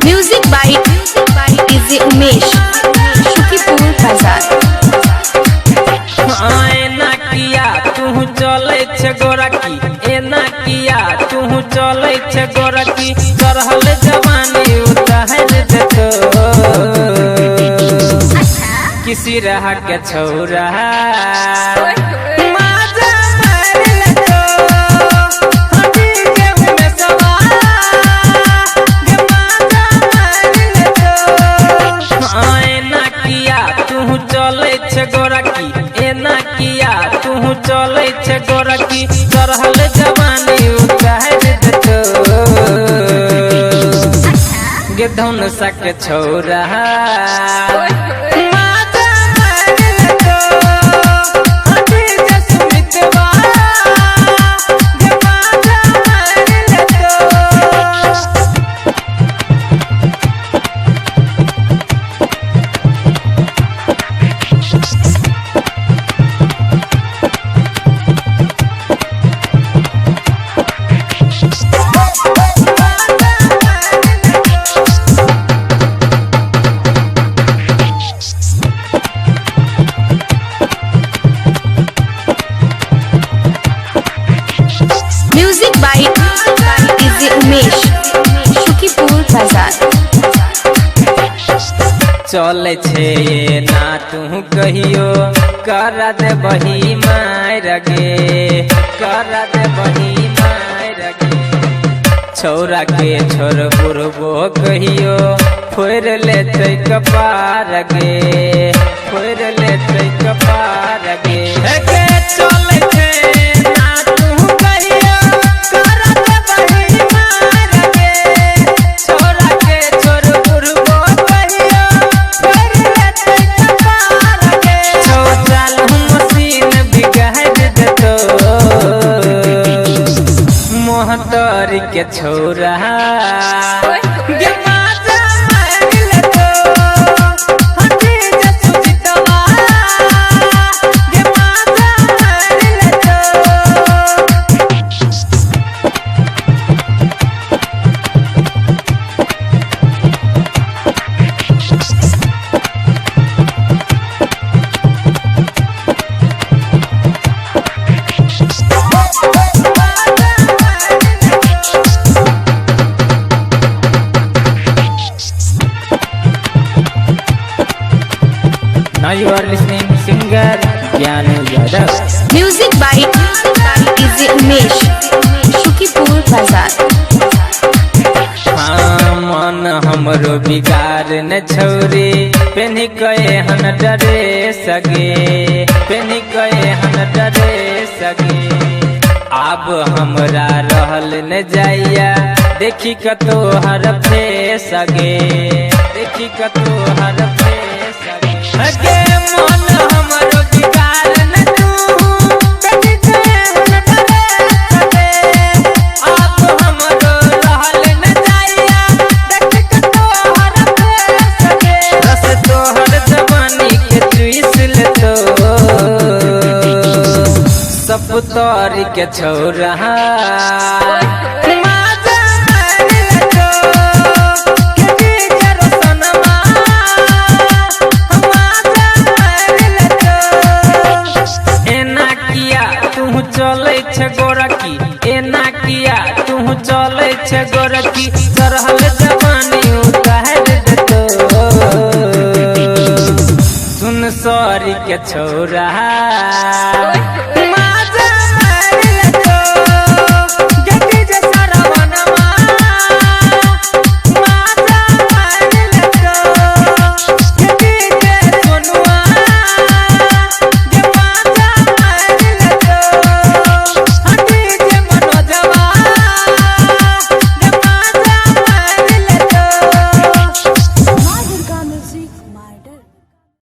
Music by DJ Umesh, Shukipur Bazar. एना किया तू चले छे गोरकी, एना किया तू चले छे गोरकी, चढ़ल जवानी उतार देतो किसी रहा के छौरा। माजा मार लेतो, हटी के में सवार, गे माजा मार लेतो। एना किया तू चले छे गोरकी, एना किया तू चले छे गोरकी, चढ़ल जवानी उतार देतो गे धुन सक छौरा। माजा मार लेतो, हटी जे सुमितवा, गे माजा मार लेतो। Music by DJ Umesh, Shukipur Bazar. चले छे ना तू कहियो कर दे बही मार गे, कर दे बही मार गे। छौरा के छोर बुढ़बो कहियो फोड़ लेतै कपार गे, फोड़ लेतै कपार गे। हे गे चले छे ना तू कहियो कर दे बही मार गे, छौरा के छोर बुढ़बो कहियो फोड़ लेतै कपार गे। छौ चालू मशीन बिगाड़ देतो मोहतरी के छौरा। गे माजा मार लेतो, हटी जे सुजितवा, गे माजा मार लेतो। Now you are listening singer Gyanu Yadav. Music by DJ Umesh, Shukipur Bazar. हाँ मन हमरो बिगाड़ न छौरी, पेन्ही कए हन डरे सगे, पेन्ही कए हन डरे सगे। आब हमरा रहल न जाइया देखी कतो हर फे सगे, देखी कतो हर फे सगे। गे मन हमरो बिगाड़ न तू, पेन्ही कए हन डरे सगे, आब हमरो रहल न जाइया देखी कतो हर फे सगे। रस तोहर जवानी के चूस लेतो सब तोरी के छौरा। माजा मार लेतो, के डीजे रोशनमा, माजा मार लेतो। एना किया तू चले छे गोरकी, एना किया तू चले छे गोरकी, चढ़ल जवानी उतार देतो सुन सॉरी के छौरा। माजा मार लेतो, गे डीजे सरवनमा, माजा मार लेतो, गे डीजे सोनुआ, गे माजा मार लेतो, हाँ डीजे मनोजवा, गे माजा मार लेतो। माँ दुर्गा म्यूजिक। Music